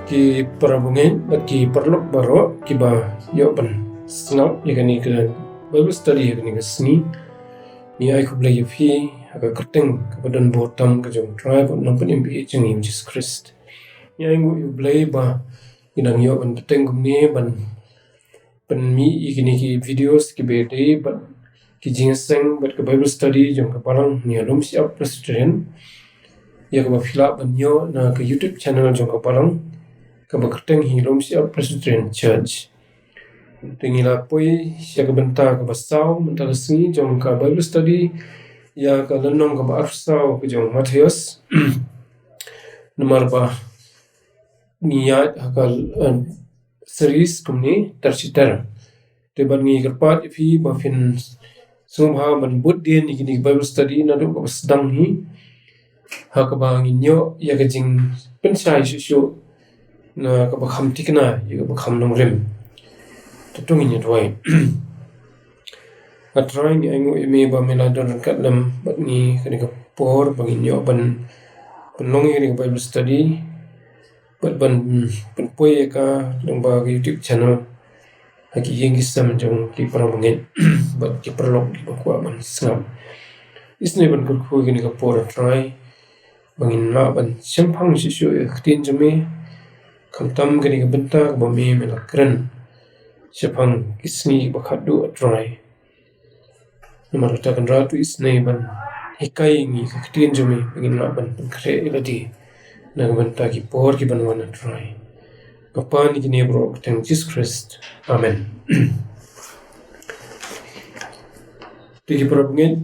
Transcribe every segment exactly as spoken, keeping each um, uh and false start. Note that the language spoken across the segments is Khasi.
Ki para bangeit bad ki paralok baroh kiba ïoh ban sngap ïa kane ka Bible study ïa kane ka sngi. Ngi ai khublei ïa phi ha ka kyrteng kaba don bor tam ka jong U Trai bad U Nongpynim ba ïeit jong ngi U Jisu Khrist. Ngi ai nguh ïa U Blei ba ngi dang ïoh ban bteng kumne ban pynmih ïa kine ki videos kiba dei bad ki jingïaseng bad ka Bible study jong ka balang na Lum Shyiap Presbyterian. Ïa kaba phi lah ban ïoh na ka YouTube channel jong ka balang kaba kyrteng hi Lum Shyiap Presbyterian Church. Te ngi la poi sha ka bynta kaba saw mynta ka sngi jong ka Bible study ïa ka lynnong kaba arphew saw ka jong u Mathaios. Namar ba ngi ïaid ha ka, eh, series kumne ter shi ter. Te bad ngi kyrpad ïa phi ba phin sngewbha ban bud dien ïa kine ki Bible study naduh kaba sdang hi ha kaba ngin ïoh ïa ka jingpynshai shuh shuh na kaba kham thikna ïa kaba kham nongrim. Te to ngin ïa duwai. A Trai, ngi ai nguh ïa me ba me la don ryngkat lem bad ngi kane ka por ba ngin ïoh ban pynlong ïa kane ka Bible study bad ban pynpoi ïa ka lyngba ka YouTube channel ha ki ïing ki sem jong ki para bangeit bad ki paralok kiba kwah ban sngap. Isynei ban kyrkhu ïa kane ka por, A Trai, ba ngin lah ban shemphang shuh shuh ïa ka ktien jong me, khamtam kane ka bynta kaba me me la kren shaphang ki sngi ba khatduh, A Trai. Namar kata, Kynrad, to isynei ban hikai ïa ngi ka ktien jong me ba ngin lah ban pynkhreh ïa lade na ka bynta ki por ki ban wan, A Trai. Nga pan ïa kine baroh ha ka kyrteng Jisu Khrist. Amen. Te ki para bangeit,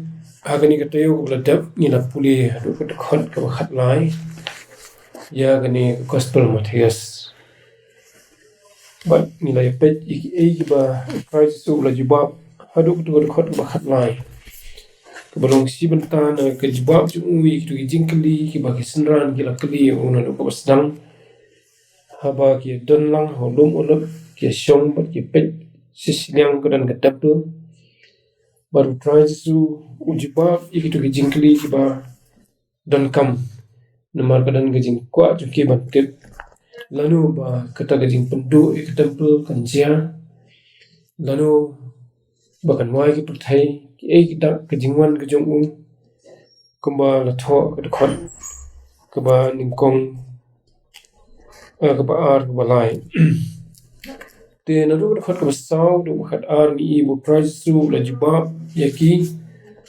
ha kane ka taïew kaba la dep ngi la pule haduh ka dkhot kaba khatlai ïa kane ka Gospel Mathaios. Bad ngi la ïa peit ïa kiei kiba U Trai Jisu u la jubab haduh kato ka dkhot kaba khatlai, kaba long shi bynta na ka jubab jong u ïa kito ki jingkylli kiba ki synran ki la kylli ïa u naduh kaba sdang. Haba ki don lang ha u lum u lep, ki shong bad ki peit sha shiliang ka don ka temple. Bad U Trai Jisu u jubab ïa kito ki jingkylli kiba donkam, namar ka don ka jingkwah jong ki ban tip lano ba kata ka jingpynduh ïa ka temple kan jia, lano ba kan wai ki pyrthei, kiei ki dak ka jingwan ka jong u, kumba la thoh ka dkhot kaba nyngkong, eh, kaba ar, kaba lai. Te naduh ka dkhot kaba saw haduh kaba khatar ngi i ba U Trai Jisu u la jubab ïa ki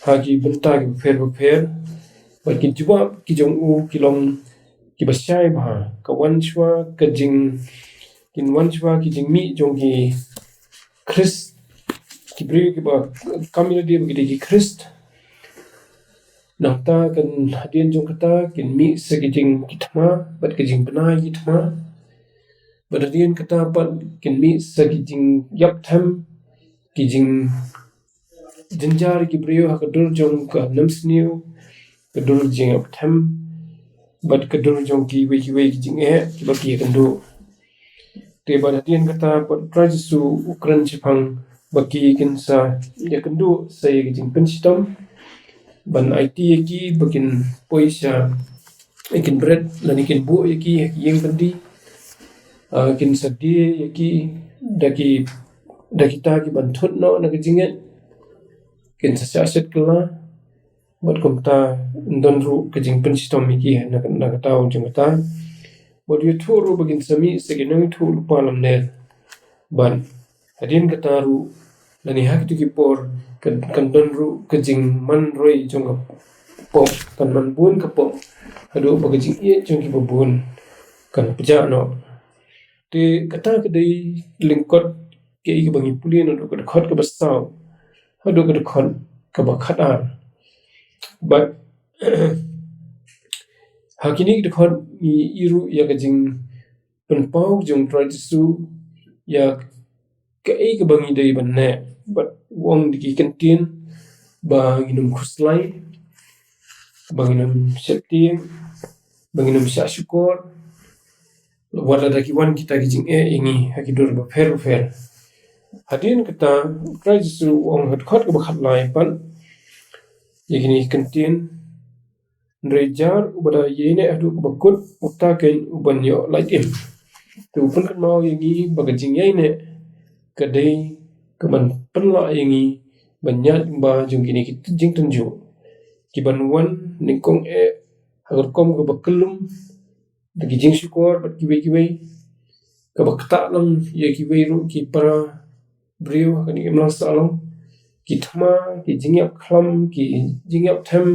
ha ki bynta kiba pher bapher. Bad ki jubab ki jong u ki long kiba shai bha, ka wan shuwa ka jing, kin wan shuwa ki jingmih jong ki Khrist, ki briew kiba kam ïa lade ba ki dei ki Khrist. Nangta kan hadien jong kata kin mih sa ki jing, ki thma bad ki jingbna ïa ki thma. Bad hadien kata pat kin mih sa ki jingïap them, ki jingjynjar ïa ki briew ha ka dur jong ka nemsniew, ka dur jingïap them bad ka dur jong kiwei kiwei ki jingeh kiba ki ïakynduh. Te bad hadien kata pat U Trai Jisu u kren shaphang ba ki kin sa ïakynduh sa ïa ki jingpynshitom, ban aiti ïa ki ba kin poi sha, ïa kin bret lane kin buh ïa ki ha ki ïing byndi. Ah, kin sa die ïa ki da ki, da kita ki ban thut noh na ka jingngeit. Kin sa shah shet kylla. Bad kumta yn don ruh ka jingpynshitom ïa ki na, na kata u jingkata. Bad ïathuh ruh ba kin sa mih sa ki nongïathuhlypa lamler. Bad hadien kata ruh lane ha kito ki por kan, kan don ruh ka jingman roi jong ka pop, kan man bun ka pop haduh ba ka jingïeit jong kiba bun kan pjah noh. Te kata ka dei lyngkot kaei kaba ngi pule naduh ka dkhot kaba saw haduh ka dkhot kaba khatar. Bad ha kine ki dkhot ngi i ruh ïa ka jingpynpaw jong U Trai Jisu ïa kaei kaba ngi dei ban neh. Bad u ong da ki kyntien ba ngin ym khuslai, ba ngin ym sheptieng, ba ngin ym shah shukor, wat lada ki wan kita ki jingeh ïa ngi ha ki dur bapher bapher. Hadien kata U Trai Jisu u ong ha dkhot kaba khatlai pat ïa kine ki kyntien Hynrei jar uba da ïaineh haduh kaba kut, uta keiñ u ban ïoh lait im. Te u pynkynmaw ïa ngi ba ka jingïaineh ka dei ka ban pynlah ïa ngi ban ïaid lyngba jong kine ki jingtynjuh, ki ban wan nyngkong eh ha ka rukom kaba kyllum, da ki jingshukor bad kiwei kiwei, kaba ktah lang ïa kiwei ruh ki para briew ha kane ka imlang sahlang, ki thma, ki jingïap khlam, ki jingïap them,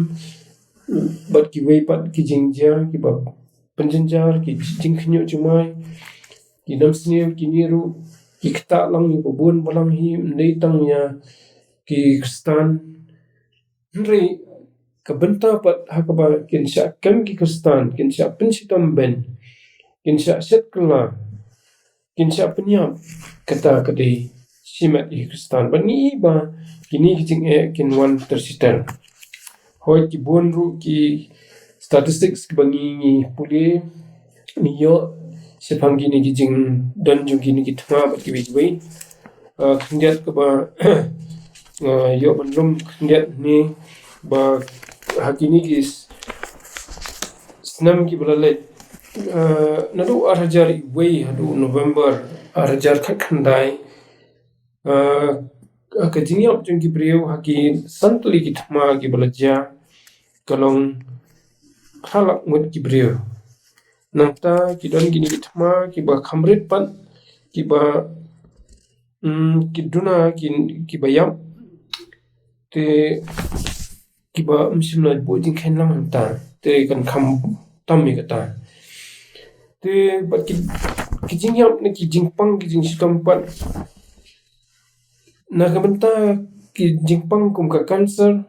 bad kiwei pat ki jingjia kiba pynjynjar, ki jingkhynñiuh jingmai, ki namsniew, kine ruh ki ktah lang ïa ba bun balang hi, ym dei tang ïa ki Khristan. Hynrei ka bynta pat ha kaba kin shah kem ki Khristan, kin shah pynshitom beiñ, kin shah shet kylla, kin shah pynïap, kata ka dei shimet ïa ki Khristan. Bad ngi i ba kine ki jingeh kin wan ter shi ter. Hooid, ki bun ruh ki statistics kiba ngi, ngi pule, ngi ïoh shaphang kine ki jingdon jong kine ki thma bad kiwei kiwei. Ah, khyndiat kaba, ah, ïoh ban lum khyndiat ne ba ha kine ki s-, snem kiba la leit, ah, naduh ar hajar wei haduh November ar hajar khatkhyndai, ah, ka jingïap jong ki briew ha ki san tylli ki thma kiba la jia ka long phra lak ngut ki briew. Nangta ki don kine ki thma kiba kham rit pat, kiba, mm, ki duna ki, kiba ïap, te kiba ym shym la buh jingkheiñ lang hangta, te kan kham tam ïa kata. Te bad ki, ki jingïap ne ki jingpang, ki jingshitom pat, na ka bynta ki jingpang kum ka cancer,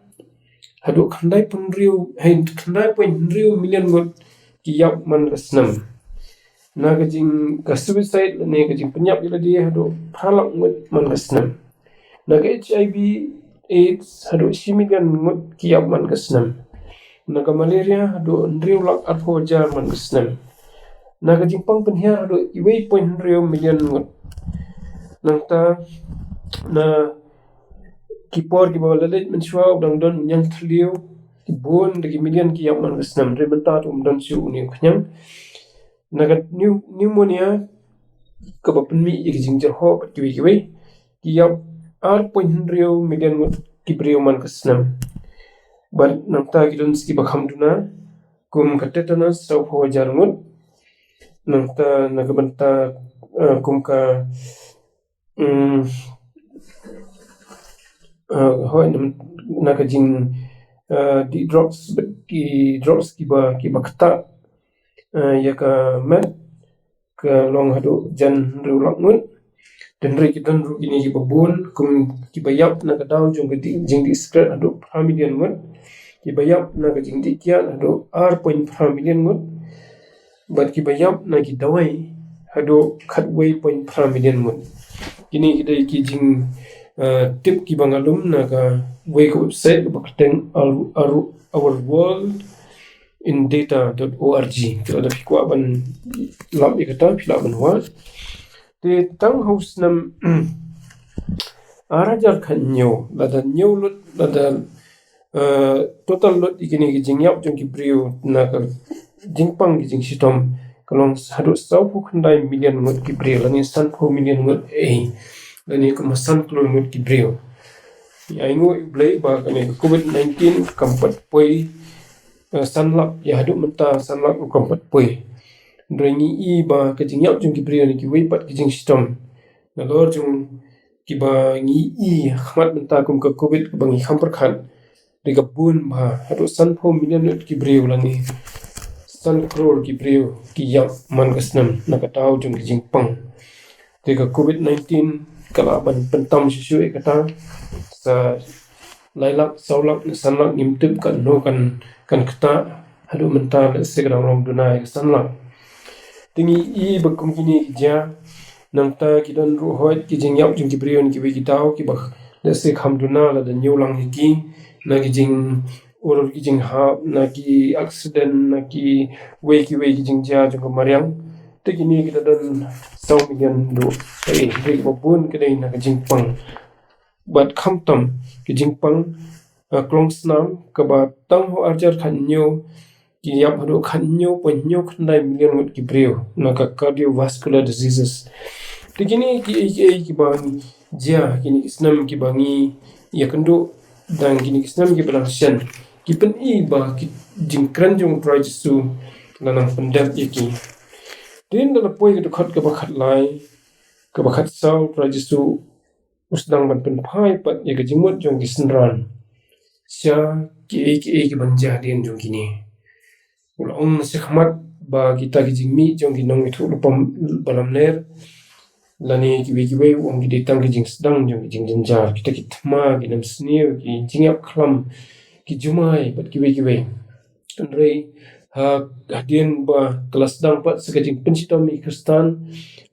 haduh khyndai phew hynriew, hei, khyndai point hynriew million ngut ki ïap man ka snem. Na ka jing, ka suicide ne ka jingpynïap ïa lade, haduh phra lak ngut man ka snem. Na ka H I V AIDS, haduh shi million ngut ki ïap man ka snem. Na ka malaria, haduh hynriew lak arphew hajar man ka snem. Na ka jingpang pynhiar, haduh wei point hynriew million ngut. Nangta na ki por kiba la leit mynshuwa, u dang don u ñiangthylliew, ki bun da ki million ki ïap man ka snem. Hynrei mynta te ym don shuh une u khñiang. Na ka pneu-, pneumonia, kaba pynmih ïa ki jingjyrhoh bad kiwei kiwei, ki ïap ar point hynriew million ngut ki briew man ka snem. Bad nangta ki don sa kiba kham duna, kum ka tetanus, saw phew hajar ngut. Nangta na ka bynta, eh, kum ka, mm, eh, hooid, na, na ka jing, eh, dih drugs, bad ki drugs kiba, kiba ktah, eh, ïa ka met, ka long haduh jan hynriew lak ngut. Te hynrei ki don ruh kine kiba bun, kum kiba ïap na ka daw jong ka dih, jingdih sikret, haduh phra million ngut. Kiba ïap na ka jingdih kiad, haduh ar point phra million ngut. Bad kiba ïap na ki dawai, haduh khatwei point phra million ngut. Kine ki dei ki jing, eh, tip kiba nga lum na kawei ka website kaba kyrteng Our, Our, Our World in Data dot org. Te lada phi kwah ban lap ïa kata, phi lah ban wad. Te tang ha u snem ar hajar khathynñiew, lada ñiew lut, lada, eh, total lut ïa kine ki jingïap jong ki briew na ka jingpang ki jingshitom, ka long haduh saw phew khyndai million ngut ki briew, lane san phew million ngut, eh, lane kumba san klur ngut ki briew. Ai nguh ïa U Blei ba kane ka covid nineteen kam pat poi, eh, san lak, ïa haduh mynta san lak ruh kam pat poi. Hynrei ngi i ba ka jingïap jong ki briew ne kiwei pat ki jingshitom, nalor jong kiba ngi i ha khmat mynta kum ka covid kaba ngi kham pyrkhat, dei ka bun bha, haduh san phew million ngut ki briew lane san klur ki briew ki ïap man ka snem na ka daw jong ki jingpang. Te ka covid nineteen ka lah ban pyntam shuh shuh ïa kata. Sa lai lak, saw lak, san lak, ngim tip katno kan, kan ktah, haduh mynta lehse ka dang long duna ïa ka san lak. Te ngi i ba kum kine ki jia, nangta ki don ruh hooid ki jingïap jong ki briew na kiwei ki daw kiba lehse kham duna lada ñiew lang ïa ki, na ki jing, ur ki jinghap, na ki accident, na kiwei kiwei ki jingjia jong ka mariang. Te kine ki da don saw million ruh. Te, eh, kiba bun ka dei na ka jingpang. Bad khamtam ki jingpang, eh, klong snam, kaba tang ha u ar hajar khathynñiew, ki ïap haduh khathynñiew point hynñiew khyndai million ngut ki briew na ka cardiovascular diseases. Te kine ki ei ki ei kiba ngi jia, kine ki snem kiba ngi ïakynduh, dang kine ki snem kiba dang shen, ki pyni ba ki jingkren jong U Trai Jisu la nang pyndep ïa ki. Te ynda la poi ka dkhot kaba khatlai, kaba khatsaw, U Trai Jisu u sdang ban pynphai pat ïa ka jingmut jong ki synran sha ki ei ki ei kiban jia hadien jong kine. U la ong shakhmat ba kita ki jingmih jong ki nongïathuhlypa balamler lane kiwei kiwei, u ong, ki dei tang ki jingsdang jong ki jingjynjar, kita ki thma, ki nemsniew, ki jingïap khlam, ki jumai bad kiwei kiwei. Hynrei ha, hadien ba ka la sdang pat sa ka jingpynshitom ïa ki Khristan,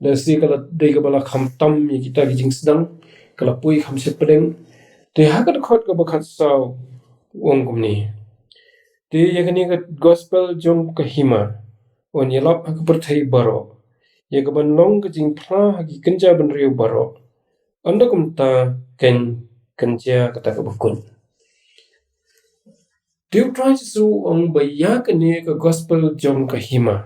lehse ka la dei kaba la khamtam ïa kita ki jingsdang, ka la poi kham shepdeng. Te ha ka dkhot kaba khatsaw u ong kumne: Te ïa kane ka gospel jong ka hima yn ïalap ha ka pyrthei baroh, ïa kaban long ka jingphla ha ki kynja bynriew baroh. Ynda kumta, kan, kan jia kata kaba kut. Te U Trai Jisu u ong ba ïa kane ka gospel jong ka hima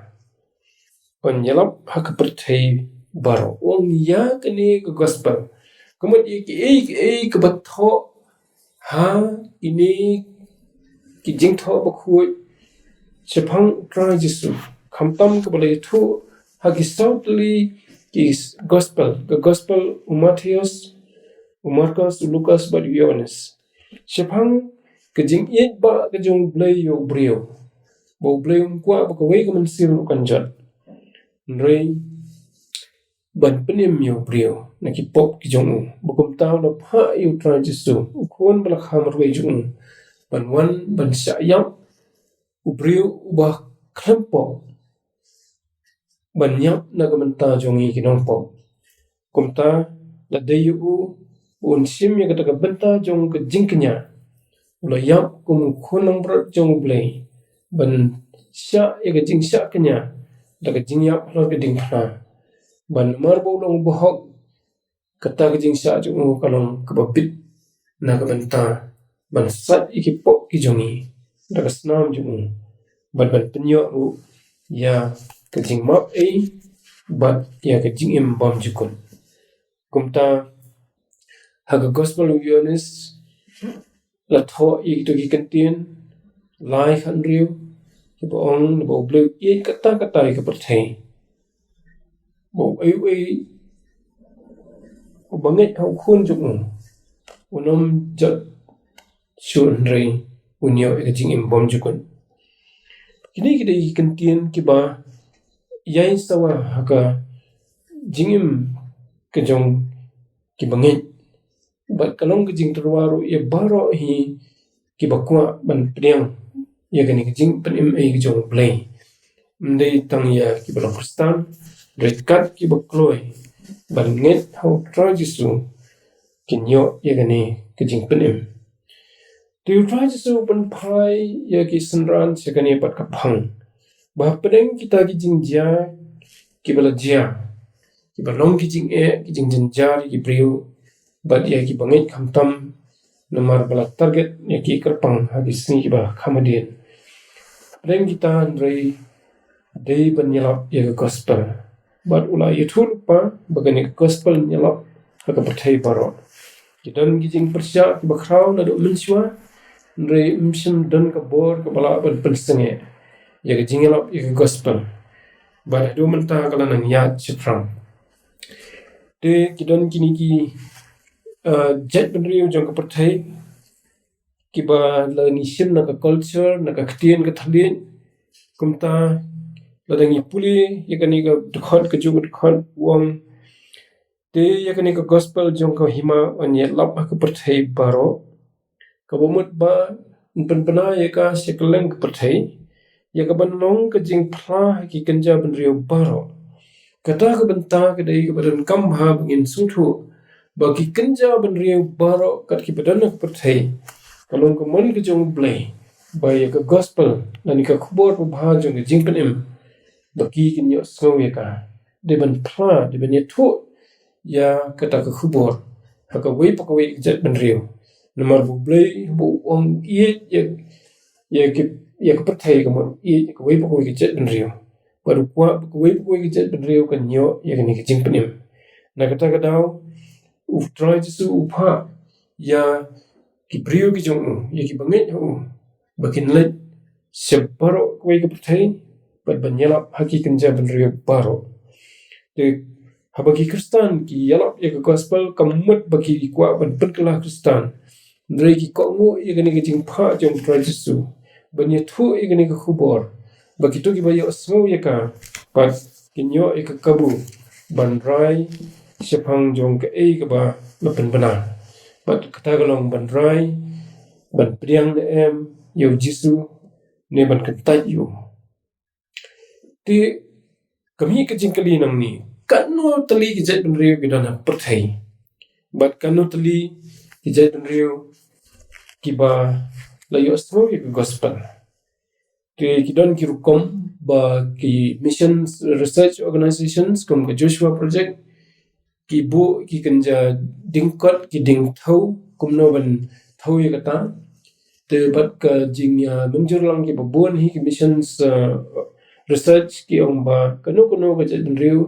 yn ïalap ha ka pyrthei baroh. U ong ïa kane ka gospel. Ka mut ïa kiei kiei kaba thoh ha kine ki jingthoh bakhuid shaphang U Trai Jisu, khamtam kaba la ïathuh ha ki saw tylli ki gospel, ka gospel u Mathaios, u Markos, u Lukas bad u Ïoannis, shaphang ka jingïeit ba ka jong U Blei ïa u briew, ba U Blei um kwah ba kawei ka mynsiem ruh kan jot, hynrei ban pynim ïa u briew na ki pop ki jong u. Ba kumta u la phah ïa U Trai Jisu, u Khun ba la kha marwei jong u, ban wan ban shah ïap u briew uba khlem pop, ban ïap na ka bynta jong ngi ki nongpop. Kumta, la dei ïa u, un shim ïa kata ka bynta jong ka jingkñia. U la ïap kum u Khun langbrot jong U Blei, ban shah ïa ka jingshah kñia da ka jingïap halor ka diengphna, ban namar ba u long u bahok, kata ka jingshah jong u ka long kaba bit na ka bynta ban sait ïa ki pop ki jong ngi da ka snam jong u, bad ban pynïoh ruh ïa ka jingmap ei bad ïa ka jingim bymjukut. Kumta, ha ka gospel u Ïoannis la thoh ïa kito ki kyntien lai khathynriew, kiba ong ba U Blei u ïeit katta katta ïa ka pyrthei, ba uei uei uba ngeit ha u Khun jong u, unym jot shuh, hynrei un ïoh ïa ka jingim bymjukut. Kine ki dei ki kyntien kiba ïai sawa ha ka jingim ka jong kiba ngeit, bad ka long ka jingtyrwa ruh ïa baroh hi kiba kwah ban pdiang ïa kane ka jingpynim ei ka jong U Blei. Ym dei tang ïa kiba long Khristan, hynrei kat kiba kloi ban ngeit ha U Trai Jisu kin ïoh ïa kane ka jingpynim. Te U Trai Jisu u pynphai ïa ki synran sha kane pat ka phang, ba hapdeng kita ki jingjia kiba la jia, kiba long ki jingeh, ki jingjynjar ïa ki briew bad ïa kiba ngeit khamtam, namar ba la target ïa ki kyrpang ha ki sngi kiba kham hadien. Hapdeng kita, hynrei dei ban ïalap ïa ka gospel. Bad u la ïathuh lypa ba kane ka gospel yn ïalap ha ka pyrthei baroh. Ki don ki jingpyrshah kiba khraw naduh mynshuwa, hynrei ym shym don ka bor kaba lah ban pynsangeh ïa ka jingïalap ïa ka gospel. Bad haduh mynta ka la nang ïaid shaphrang. Te ki don kine ki, eh, jaitbynriew jong ka pyrthei, kiba lada ngi shim na ka culture, na ka ktien ka thylliej. Kumta, lada ngi pule ïa kane ka dkhot, ka juh ka dkhot, u ong: Te ïa kane ka gospel jong ka hima yn ïalap ha ka pyrthei baroh, kaba mut ba yn pynbna ïa ka sha kylleng ka pyrthei, ïa kaban long ka jingphla ha ki kynja bynriew baroh. Kata ka bynta ka dei kaba donkam bha ba ngin sngewthuh ba ki kynja bynriew baroh kat kiba don ha ka pyrthei, ka long ka mon ka jong U Blei ba ïa ka gospel lane ka khubor babha jong ka jingpynim, ba ki kin ïohsngew ïa ka. Dei ban phla, dei ban ïathuh ïa kata ka khubor ha kawei pa kawei ka jaitbynriew. Namar ba U Blei ba u ong u ïeit ïa, ïa ki ïa ka pyrthei, ka mut ïeit ïa kawei pa kawei ka jaitbynriew. Bad u kwah ba kawei pa kawei ka jaitbynriew kan ïoh ïa kane ka jingpynim. Na kata ka daw, u Trai Jisu u phah ïa ki briew ki jong u, ïa ki bangeit ha u, ba kin leit sha baroh kawei ka pyrthei, bad ban ïalap ha ki kynja bynriew baroh. Te haba ki Khristan ki ïalap ïa ka gospel, kam mut ba ki kwah ban pynkylla Khristan. Hynrei ki kohnguh ïa kane ka jingphah jong u Trai Jisu ban ïathuh ïa kane ka khubor, ba kito kiba ïohsngew ïa ka pat kin ïoh ïa ka kabu ban rai shaphang jong kaei kaba la pynbna. Bad kata ka long ban rai, ban pdiang ne em ïa u Jisu, ne ban kyntait ïa u. Te ka mih ka jingkylli nangne, katno tylli ki jaitbynriew ki don ha pyrthei? Bad katno tylli ki jaitbynriew kiba la ïohsngew ïa ka gospel? Te ki don ki rukom ba ki mission research organizations kum ka Joshua Project ki buh ki kynja dingkot, ki dingthew kumno ban thew ïa kata. Te bad ka jingïamynjur lang kiba bun hi ki missions, uh, research ki ong ba kano kano ka jaitbynriew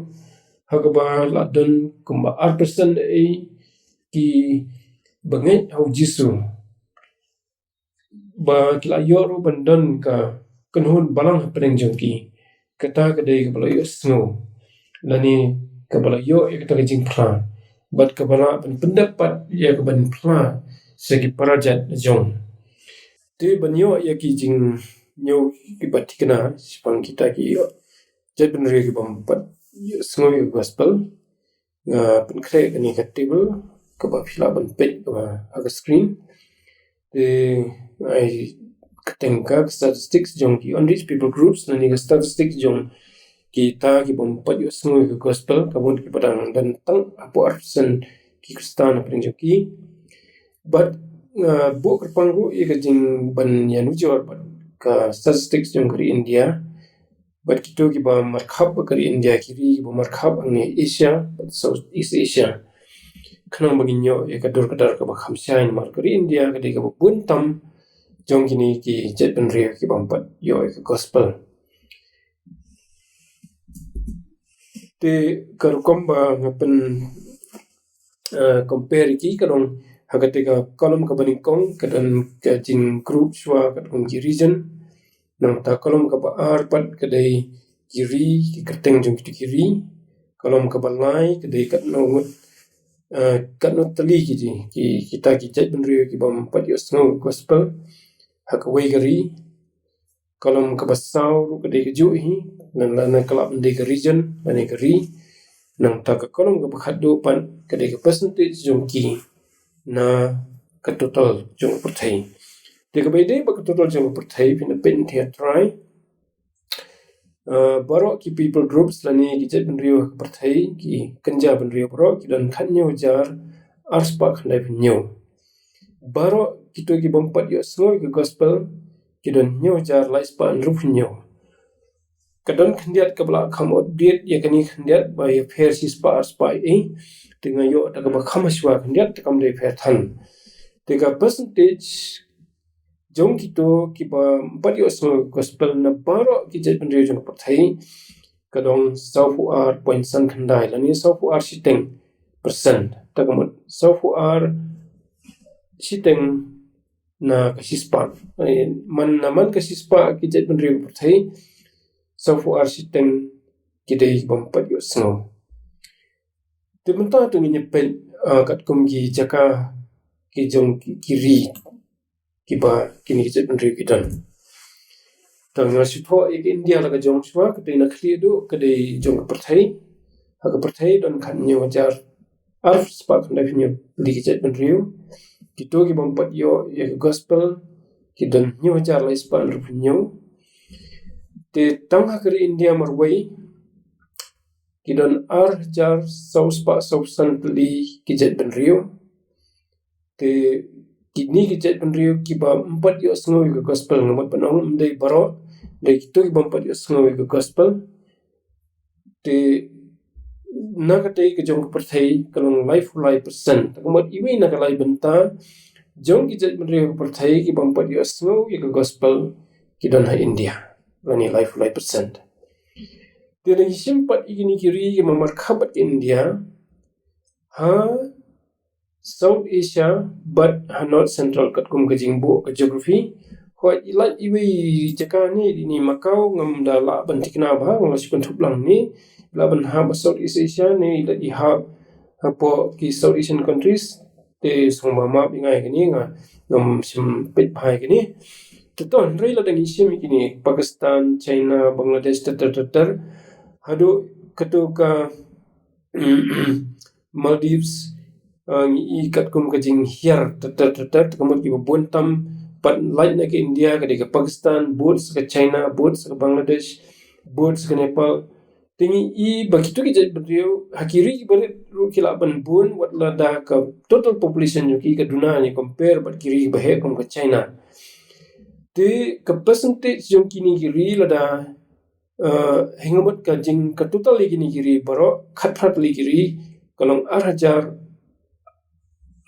ha kaba la don kumba ar percent ei ki bangeit ha u Jisu, ba ki la ïoh ruh ban don ka kynhun balang hapdeng jong ki. Kata ka dei kaba la ïohsngew, lane kaba la ïoh ïa kata ka jingphla, bad kaba la ban pyndep pat ïa ka ban phla sha ki para jait la jong. Te ban ïoh ïa ki jingñiew kiba thikna shaphang kita ki jaitbynriew kibym pat ïohsngew ïa ka gospel, nga pynkhreh kane ka table kaba phi lah ban peit kaba ha ka screen. Te ai kyrteng ka statistics jong ki unreached people groups, lane ka statistics jong kita kibym pat ïohsngew ïa ka gospel, ka bun kiba dang don tang hapoh ar percent ki Khristan hapdeng jong ki. Bad nga buh kyrpang ruh ïa ka jingban ïanujor bad ka statistics jong ka ri India. Bad kito kiba markhap bad ka ri India, ki ri kiba markhap hangne Asia bad South East Asia, khnang ba ngin ïoh ïa ka dur ka dar kaba kham shai, namar ka ri India ka dei kaba bun tam jong kine ki jaitbynriew kibym pat ïoh ïa ka gospel. Te ka rukom ba nga pyn, uh, compare ïa ki ka long ha kata ka column kaba nyngkong ka don ka jingroup shuwa katkum ki region. Nangta column kaba ar pat ka dei ki ri, ki kyrteng jong kito ki ri. Column kaba lai ka dei katno ngut, uh, katno tylli ki ji, ki, kita ki jaitbynriew kibym pat ïohsngew gospel ha kawei ka ri. Column kaba saw ruh ka dei kajuh hi, lane ka lah ban dei ka region lane ka ri. Nangta ka column kaba khatduh pat ka dei ka percentage jong ki na ka total jong ka pyrthei. Te kaba ïadei bad ka total jong ka pyrthei, phin da peit hangtei ha trai. Uh, baroh ki people groups lane ki jaitbynriew ha ka pyrthei, ki kynja bynriew baroh ki don khathynñiew hajar arspah khyndaiphew hynñiew. Baroh kito kibym pat ïohsngew ïa ka gospel ki don hynñiew hajar laispah hynriewphew hynñiew. Ka don khyndiat kaba lah kham update ïa kane khyndiat ba ïapher shispah arspah ei. Te nga ïoh da kaba kham shuwa khyndiat te kam dei pher than. Te ka percentage jong kito kibym pat ïohsngew gospel na baroh ki jaitbynriew jong ka pyrthei ka dang sawphew ar point san khyndai lane sawphew ar shiteng percent. Ta ka mut sawphew ar shiteng na ka shispah. Eh, man, na man ka shispah ki jaitbynriew ka pyrthei, sawphew ar shiteng ki dei kibym pat ïohsngew. Te mynta to ngin ïa peit, ah, katkum ki jaka ki jong ki, ki ri kiba kine ki jaitbynriew ki don. Te nga shu thoh ïa ka India la ka jong shuwa, ka dei na khlieh duh ka dei jong ka pyrthei. Ha ka pyrthei don khathynñiew hajar arspah khyndaiphew hynñiew tylli ki jaitbynriew. Kito kibym pat ïoh ïa ka gospel ki don hynñiew hajar laispah hynriewphew hynñiew. Te tang ha ka ri India marwei ki don ar hajar sawspah sawphew san tylli ki jaitbynriew. Te kine ki jaitbynriew kibym pat ïohsngew ïa ka gospel, nga mut ban ong ym dei baroh, dei kito kibym pat ïohsngew ïa ka gospel. Te na katei ka jong ka pyrthei ka long laiphew lai percent. Ta ka mut iwei na ka lai bynta jong ki jaitbynriew ka pyrthei kibym pat ïohsngew ïa ka gospel ki don ha India, lane laiphew lai percent. Te da ngi shim pat ïa kine ki ri ki markhap bad ka India ha South Asia bad ha North Central, katkum ka jingbuh ka geography. Hooid, i lait iwei i jaka ne, i ne Macau, ngam da lah ban thikna bha, ngam lah shu kynthup lang ne, i lah ban hap ha South East Asia ne, i lait i hap hapoh ki South Asian countries. Te sngewbha map ïa nga ïa kine, nga ngam shym peit bha ïa kine. Te to, hynrei lada ngi shim ïa kine, Pakistan, China, Bangladesh, ter ter ter ter, haduh kato ka Maldives, ah, ngi i katkum ka jinghiar ter ter ter ter, te ka mut kiba bun tam pat lait na ka India, ka dei ka Pakistan, bud sa ka China, bud sa ka Bangladesh, bud sa ka Nepal. Te ngi i ba kito ki jaitbynriew ha ki ri kiba rit ruh ki lah ban bun, wat lada ka total population jong ki ka duna ne compare bad ki ri kiba heh kum ka China. Te ka percentage jong kine ki ri lada, eh, hynrei mut ka jing ka total ïa kine ki ri baroh, khatphra tylli ki ri, ka long ar hajar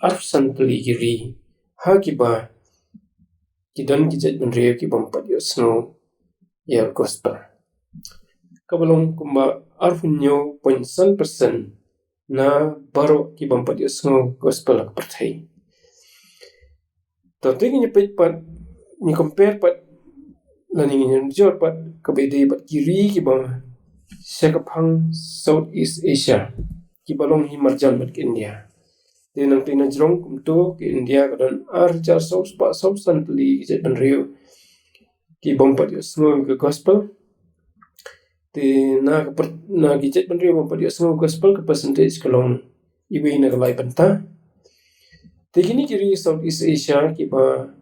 arphew san tylli ki ri ha kiba ki don ki jaitbynriew ki bym pat ïohsngew ïa ka gospel. Kaba long kumba arphew hynñiew point san percent na baroh ki bym pat ïohsngew gospel ha ka pyrthei. To te ngi peit pat, ngi compare pat, lane ngi nujor pat kaba ïadei bad ki ri kiba shaphang South East Asia, kiba long hi marjan bad ka India. Te nangta na jrong kumto, ka India ka don ar hajar saw spah saw san tylli ki jaitbynriew ki bym pat ïohsngew ka gospel. Te na ka per-, na ki jaitbynriew bym pat ïohsngew gospel, ka percentage ka long iwei na ka lai bynta. Te kine ki ri South East Asia kiba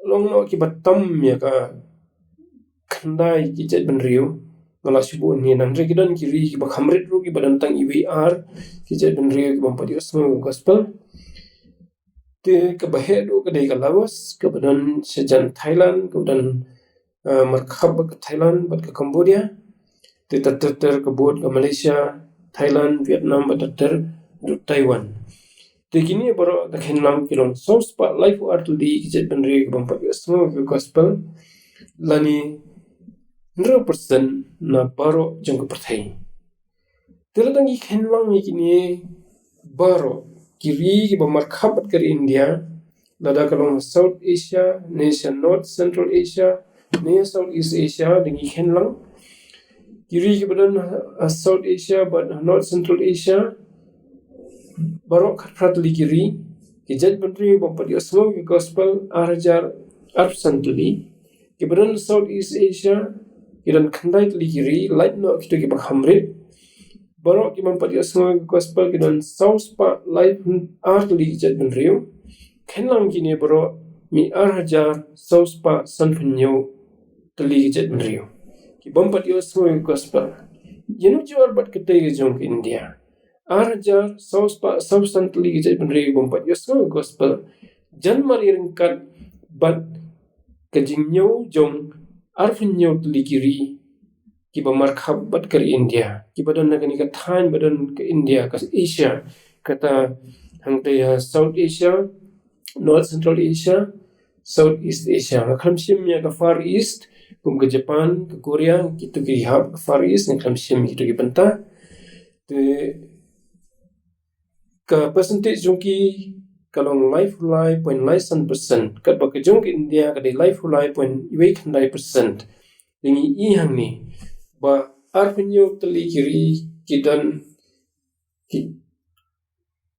long noh kiba tam ïa ka khyndai ki jaitbynriew, nga la shu buh ne, hynrei ki don ki ri kiba kham rit ruh kiba don tang iwei ar ki jaitbynriew ki bym pat ïohsngew gospel. Te kaba heh ruh ka dei ka Laos, kaba don shajan Thailand, kaba don, eh, markhap bad ka Thailand bad ka Cambodia. Te ter ter ter ka bud ka Malaysia, Thailand, Vietnam bad ter ter ruh Taiwan. Te kine baroh da ka hynlang ki long saw spah laiphew ar tylli ki jaitbynriew ki bym pat ïohsngew ka gospel, lane hynriew percent na baroh jong ka pyrthei. Te lada ngi kynlang ïa kine baroh ki ri kiba markhap bad ka ri India, lada ka long South Asia ne sha North Central Asia ne South East Asia, da ngi kynlang ki ri kiba don ha South Asia bad North Central Asia, baroh khatphra tylli ki ri, ki jaitbynriew bym pat ïohsngew ka gospel ar hajar arphew san tylli. Kiba don South East Asia ki don khyndai tylli ki ri, lait noh kito kiba kham rit. Baroh ki bym pat ïohsngew ka gospel ki don saw spah laiphew ar tylli ki jaitbynriew. Kynlang kine baroh, mih ar hajar saw spah sanphew hynñiew tylli ki jaitbynriew ki bym pat ïohsngew ka gospel. Ïa nujor bad katei ka jong ka India, ar hajar saw spah saw san tylli ki jaitbynriew ki bym pat ïohsngew ka gospel, jan mar ïaryngkat bad ka jingñiew jong arphew hynñiew tylli ki ri kiba markhap bad ka ri India, kiba don na kane ka thaiñ ba don ka India, ka Asia, kata hangtei ha South Asia, North Central Asia, South East Asia. Nga khlem shim ïa ka Far East, kum ka Japan, ka Korea, kito ki hap ka Far East, nga khlem shim kito ki bynta. Te ka percentage jong ki ka long laiphew lai point lai san percent, katba ka jong ka India ka dei laiphew lai point wei khyndai percent. Te ngi i hangne ba arphew hynñiew tylli ki ri ki don ki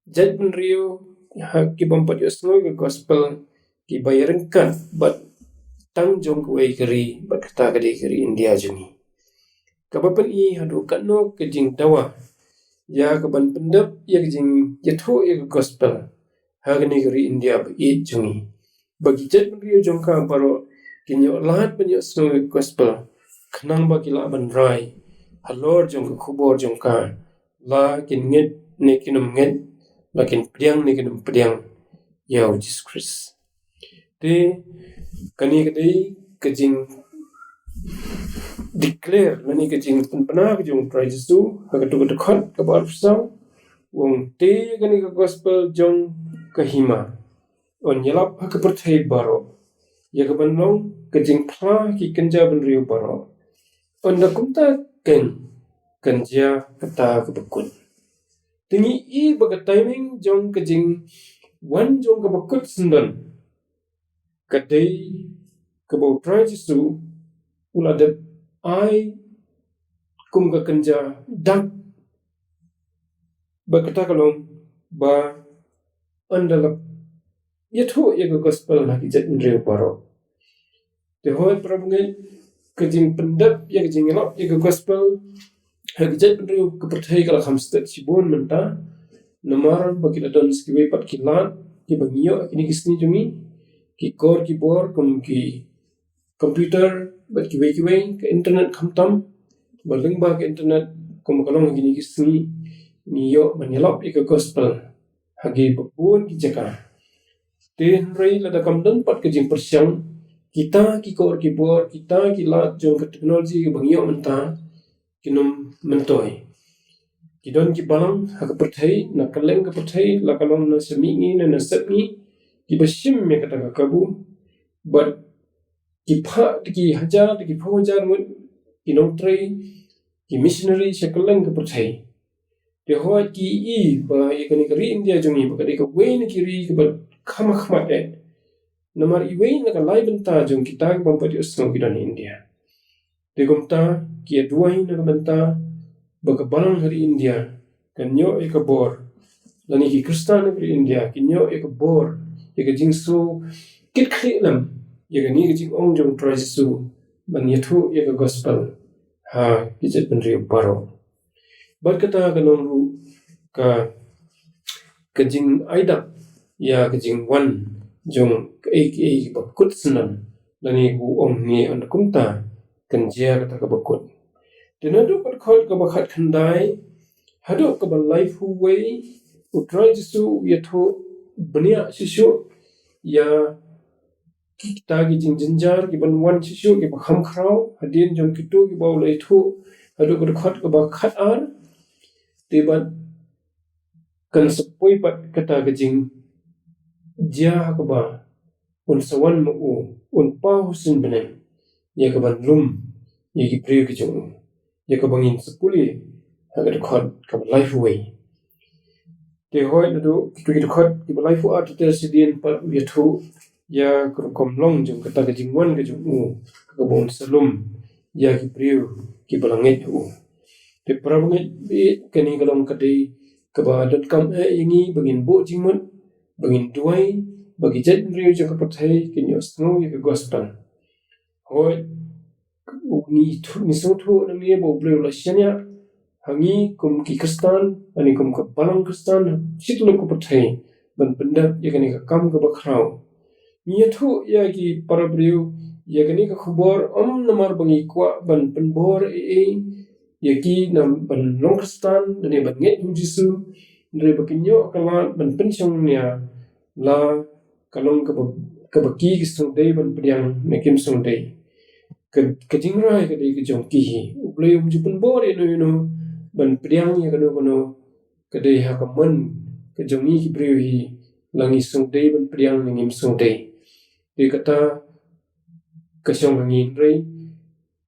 jaitbynriew ha ki bym pat ïohsngew ka gospel, kiba ïaryngkat bad tang jong kawei ka ri, bad kata ka dei ka ri India jong ngi. Kaba pyni haduh katno ka jingdawa ïa kaban pyndep ïa ka jingïathuh ïa ka gospel ha kane ka ri India ba ïeit jong ngi, ba ki jaitbynriew jong ka baroh kin ïoh lad ban ïohsngew ïa ka gospel, khnang ba ki lah ban rai halor jong ka khubor jong ka, la kin ngeit ne kin ym ngeit, la kin pdiang ne kin ym pdiang ïa u Jisu Khrist. Te kane ka dei ka jingdeclare lane ka jingpynbna ka jong u Trai Jisu ha kato ka dkhot kaba arphew saw, u ong, te kane ka gospel jong ka hima yn ïalap ha ka pyrthei baroh, ïa ka ban long ka jingphla ki kynja bynriew baroh. Ynda kumta kan, kan jia kata kaba kut. Te ngi i ba ka timing jong ka jingwan jong kaba kut syndon ka dei kaba U Trai Jisu u la dep ai kum ka kynja dak. Ba kata ka long ba ynda la ïathuh ïa ka gospel ha ki jaitbynriew baroh. Te hooid para bangeit, ka jingpyndep ïa ka jingïalap ïa ka gospel ha ki jaitbynriew ka pyrthei ka la kham stet shibun mynta. Namar ba ki la don sa kiwei pat ki lad kiba ngi ïoh ha kine ki sngi jong ngi, ki kor ki bor kum ki computer bad kiwei kiwei, ka internet khamtam. Ba lyngba ka internet kumba ka long ha kine ki sngi, ngi ïoh ban ïalap ïa ka gospel ha kiba bun ki jaka. Te hynrei lada kam don pat ka jingpyrshang, kita ki kor ki bor, kita ki lad jong ka technology kaba ngi ïoh mynta, kin ym myntoi. Ki don ki balang ha ka pyrthei, na kylleng ka pyrthei, la ka long na sha mihngi ne na sepngi, kiba shim ïa kata ka kabu. Bad ki phah, ki hajar, ki phew hajar ngut ki nongtrei, ki missionary sha kylleng ka pyrthei. Te hooid, ki i ba ïa kane ka ri India jong ngi ba ka dei kawei na ki ri kaba kham hakhmat eh. Namar iwei na ka lai bynta jong kita kibym pat ïohsngew ki don ha India. Te kumta ki ïa duwai na ka bynta ba ka balang ha ri India kan ïoh ïa ka bor, lane ki Khristan ha ri India kin ïoh ïa ka bor, ïa ka jingsngew kit khlieh lem ïa kane ka jingong jong U Trai Jisu ban ïathuh ïa ka gospel ha ki jaitbynriew baroh. Bad kata ka long ruh ka, ka jingai dak ïa ka jingwan jong kaei kaei ba kut syndon, lane u ong ne, ynda kumta kan jia kata kaba kut. Te naduh ka dkhot kaba khatkhyndai haduh kaba laiphew wei, U Trai Jisu u ïathuh bniah shisha ïa kita ki jingjynjar kiban wan shisha kiba kham khraw, hadien jong kito kiba u la ïathuh haduh ka dkhot kaba khatar. Te bad kan sa poi pat kata ka jingjia ha kaba un sa wan ma u, un paw ha suiñ bneng ïa kaban lum ïa ki briew ki jong u, ïa kaba ngin sa pule ha ka dkhot kaba laiphew wei. Te hooid, naduh kito ki dkhot kiba laiphew ar te shadien pat u ïathuh ïa ka rukom long jong kata ka jingwan ka jong u, kaba un sa lum ïa ki briew kiba la ngeit ha u. Te para bangeit, kane ka long ka dei kaba donkam eh ïa ngi ba ngin buh jingmut, ba ngin duwai ba ki jaitbynriew jong ka pyrthei kin ïohsngew ïa ka gospel. Hooid, ngi sngewthuh nangne ba U Blei u la shaniah ha ngi kum ki Khristan, ha ngi kum ka balang Khristan, shityllup ka pyrthei, ban pyndep ïa kane ka kam kaba khraw. Ngi ïathuh ïa ki para briew ïa kane ka khubor ym namar ba ngi kwah ban pynbor ei ei ïa ki na ban long Khristan, lane ban ngeit ha U Jisu, hynrei ba kin ïoh ka lad ban pynshong nia la ka long kaba, kaba ki ki sngewdei ban pdiang ne kim sngewdei. Ka, ka jingrai ka dei ka jong ki hi. U Blei um ju pynbor ïano ïano ban pdiang ïa kano kano, ka dei ha ka mon ka jong ngi ki briew hi, la ngi sngewdei ban pdiang ne ngim sngewdei. Te kata ka shong ha ngi, hynrei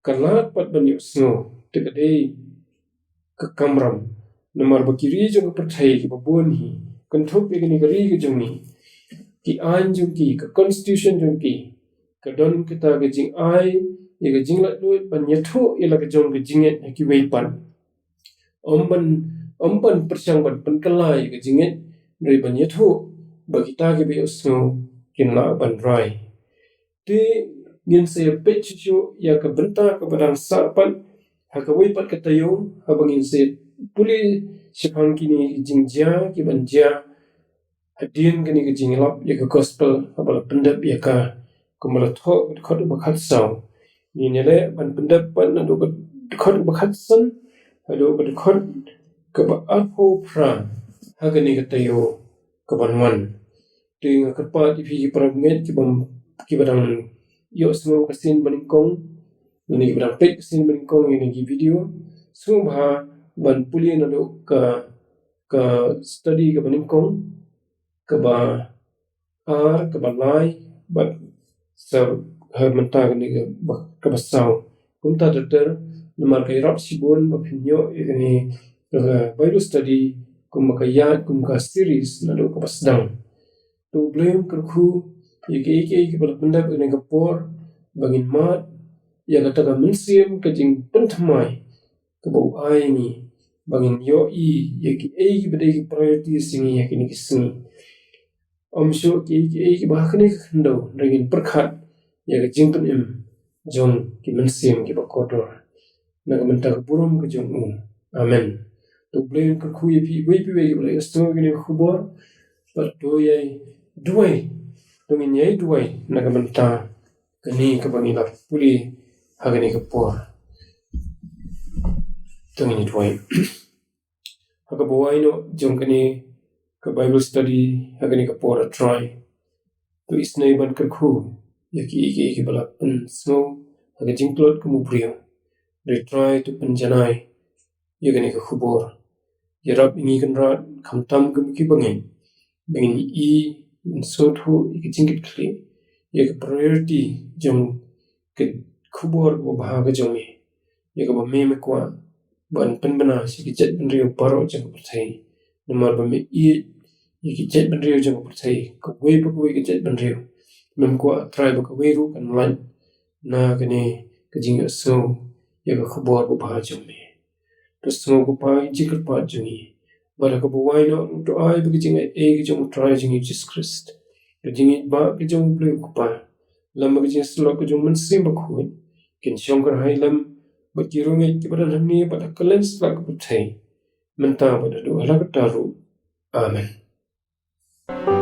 ka lad pat ban ïohsngew te ka dei ka kamram. Namar ba ki ri jong ka pyrthei kiba bun hi, kynthup ïa kane ka ri ka jong ngi, ki aiñ jong ki, ka constitution jong ki, ka don kata ka jingai ïa ka jinglaitluid ban ïathuh ïa la ka jong ka jingngeit ha kiwei pat. Ym ban, ym ban pyrshang ban pynkylla ïa ka jingngeit, hynrei ban ïathuh ba kita kiba ïohsngew kin lah ban rai. Te ngin sa ïa peit shuh shuh ïa ka bynta kaba dang sah pat ha kawei pat ka taïew, haba ngin sa ïa pule shaphang kine ki jingjia kiban jia hadien kane ka jingïalap ïa ka gospel, haba la pyndep ïa ka, kumba la thoh ka dkhot ba khatsaw. Ngin ïaleh ban pyndep pat naduh ka dkhot ba khatsan haduh ka dkhot kaba arphew phra ha kane ka taïew kaban wan. Te nga kyrpad ïa phi ki para bangeit kiba, kiba dang ïohsngew ka sien banyngkong, lane kiba dang peit ka sien banyngkong ïa kine ki video, sngewbha ban pule naduh ka, ka study kaba nyngkong, kaba ar, kaba lai, bad Sa ha mynta kane ka ba, ka ba saw. Kumta ter ter, namar ka ïarap shibun ba phin ïoh ïa kane ka Bible study, kum ba ka ïaid, kum ka series, naduh ka ba sdang. To U Blei un kyrkhu ïa kiei kiei kiba la pyndep ha kane ka por, ba ngin mad ïa kata ka mynsiem ka jingpynthymmai kaba u ai ïa ngi, ba ngin ïohi ïa kiei kiba dei ki priorities jong ngi ha kine ki sngi. Ym shuh kiei kiei kiba ha kane ka khyndew, hynrei ngin pyrkhat ïa ka jingpynim jong ki mynsiem kiba kordor, na ka bynta ka burom ka jong u. Amen. To U Blei un kyrkhu ïa phi iwei pa iwei kiba la ïohsngew ïa kane ka khubor, bad to ïai duwai, to ngin ïai duwai na ka bynta kane kaba ngi la pule ha kane ka por. To ngin ïai duwai. Ha kaba wai noh jong kane ka Bible study ha kane ka por, A Trai, to isynei ban kyrkhu ïa kiei kiei kiba la pynsngew ha ka jingtlot kum u briew. Hynrei Trai, to pynjanai ïa kane ka khubor. Ïarap ïa ngi Kynrad, khamtam kum ki bangeit, ba ngin ïohi, ngin sngewthuh ïa ka jingkitkhlieh, ïa ka priority jong ka khubor kaba bha ka jong me, ïa kaba me, me kwah ban pynbna sha ki jaitbynriew baroh jong ka pyrthei. Namar ba me ïeit ïa ki jaitbynriew jong ka pyrthei, kawei pa kawei ka jaitbynriew. Mem kwah, A Trai, ba kawei ruh kan lait na kane ka jingïohsngew ïa ka khubor ba bha jong me. To sngew, ko Pa, ïa ka jingkyrpad jong ngi. Bad ha kaba wai noh, to ai ba ka jingaiei ka jong U Trai jong ngi Jisu Khrist, ka jingïeit ba ka jong U Blei U Kpa, lem bad ka jingïasyllok ka jong U Mynsiem Bakhuid, kin shong kyrhai lem bad ki riewngeit kiba don hangne bad ha kylleng satlak ka pyrthei, mynta bad naduh hala katta ruh. Amen.